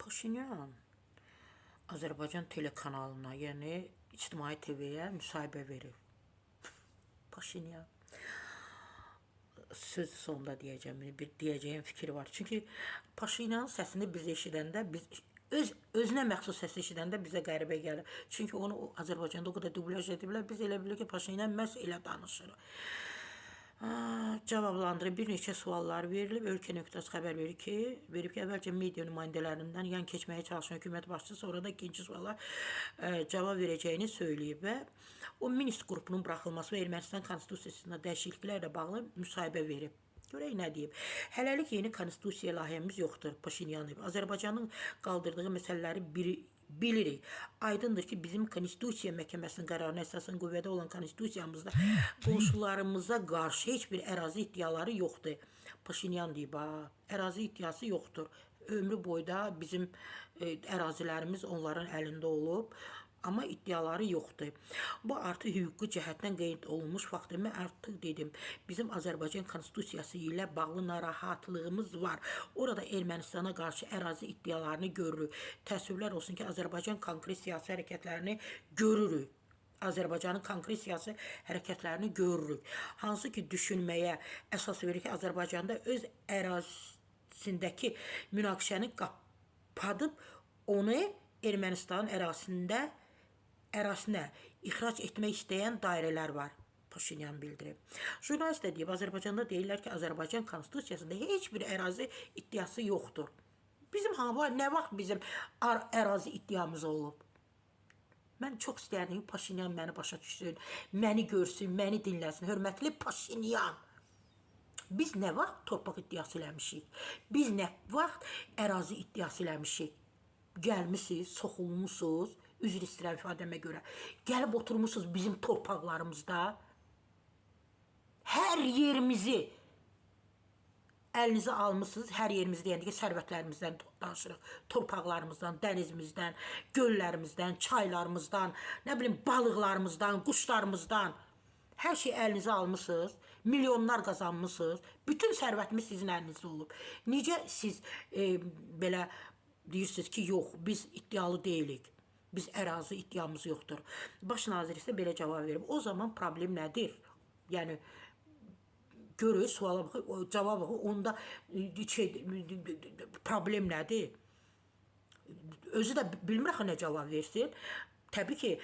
Paşinyan Azərbaycan telekanalına, yəni İctimai TV-yə müsahibə verib. Paşinyan sözü sonunda deyəcəm, bir deyəcəyim fikir var. Çünki Paşinyanın səsini biz eşidəndə biz öz özünə məxsus səsi eşidəndə bizə qəribə gəlir. Çünki onu Azərbaycanda o qədər dublyaj ediblər. Biz elə bilirik ki, Paşinyan məhz elə danışır. Cavablandırıb bir neçə suallar verilib. Ölkə.az xəbər verir ki, verib ki, əvvəlcə media nümayəndələrindən yan keçməyə çalışan hökumət başçısı sonra da ikinci suala cavab verəcəyini söyləyib və o Minsk qrupunun buraxılması və Ermənistan konstitusiyasında dəyişikliklərlə bağlı müsahibə verib. Görək nə deyib. Hələlik yeni konstitusiya layihəmiz yoxdur, Paşinyan deyib. Azərbaycanın qaldırdığı məsələləri bilirik. Aydındır ki, bizim Konstitusiya Məhkəməsinin qərarına əsasən qüvvədə olan konstitusiyamızda qonşularımıza qarşı heç bir ərazi iddiaları yoxdur. Paşinyan deyib, ha, ərazi iddiası yoxdur. Ömrü boyda bizim ərazilərimiz onların əlində olub. Amma iddiaları yoxdur. Bu artıq hüquqi cəhətdən qeyd olunmuş faktdır. Mən artıq dedim, bizim Azərbaycan konstitusiyası ilə bağlı narahatlığımız var. Orada Ermənistana qarşı ərazi iddialarını görürük. Təəssüflər olsun ki, Azərbaycan konkret siyasi hərəkətlərini görürük. Azərbaycanın konkret siyasi hərəkətlərini görürük. Hansı ki düşünməyə əsas verir ki, Azərbaycanda öz ərazisindəki münaqişəni qapadıb onu Ermənistanın ərazisinə ixrac etmək istəyən dairələr var. Paşinyan bildirib. Jurnalist də deyib, Azərbaycanda deyirlər ki, Azərbaycan konstitusiyasında heç bir ərazi iddiası yoxdur. Bizim hava nə vaxt bizim ərazi iddiamız olub? Mən çox istərdim ki, Paşinyan məni başa düşsün, məni görsün, məni dinləsin. Hörmətli Paşinyan. Biz nə vaxt torpaq iddiası eləmişik? Biz nə vaxt ərazi iddiası eləmişik? Gəlmisiniz, soxulmusunuz, üzr istəyirəm ifadəmə görə. Gəlib oturmusunuz bizim torpaqlarımızda. Hər yerimizi əlinizə almısınız. Hər yerimizi deyəndə ki, sərvətlərimizdən danışırıq. Torpaqlarımızdan, dənizimizdən, göllərimizdən, çaylarımızdan, nə bilim balıqlarımızdan, quşlarımızdan. Hər şey əlinizə almısınız, milyonlar qazanmısınız. Bütün sərvətimiz sizin əlinizdə olub. Necə siz belə deyirsiniz ki, yox, biz iddialı deyilik. Biz ərazi iddiamız yoxdur. Baş nazir isə belə cavab verib. O zaman problem nədir? Yəni görür, suala baxır, cavab baxır, onda şey, problem nədir? Özü də bilmir axı nə cavab versin. Təbii ki,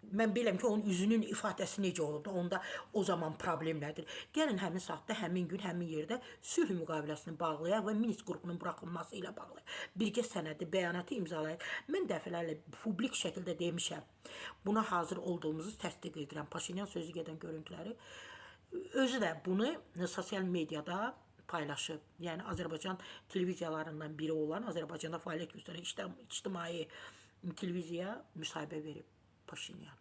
mən bilirəm ki, onun üzünün ifadəsi necə olub da, onda o zaman problem nədir? Gəlin həmin saatda, həmin gün, həmin yerdə sülh müqaviləsini bağlayaq və Minsk qrupunun buraxılması ilə bağlı birgə sənədi, bəyanatı imzalayaq. Mən dəfələrlə publik şəkildə demişəm. Buna hazır olduğumuzu təsdiq edirəm. Paşinyan sözü gedən görüntüləri özü də bunu sosial mediada paylaşıb. Yəni Azərbaycan televiziyalarından biri olan Azərbaycanda fəaliyyət göstərən ictimai televiziya müsahibə verib Paşinyan.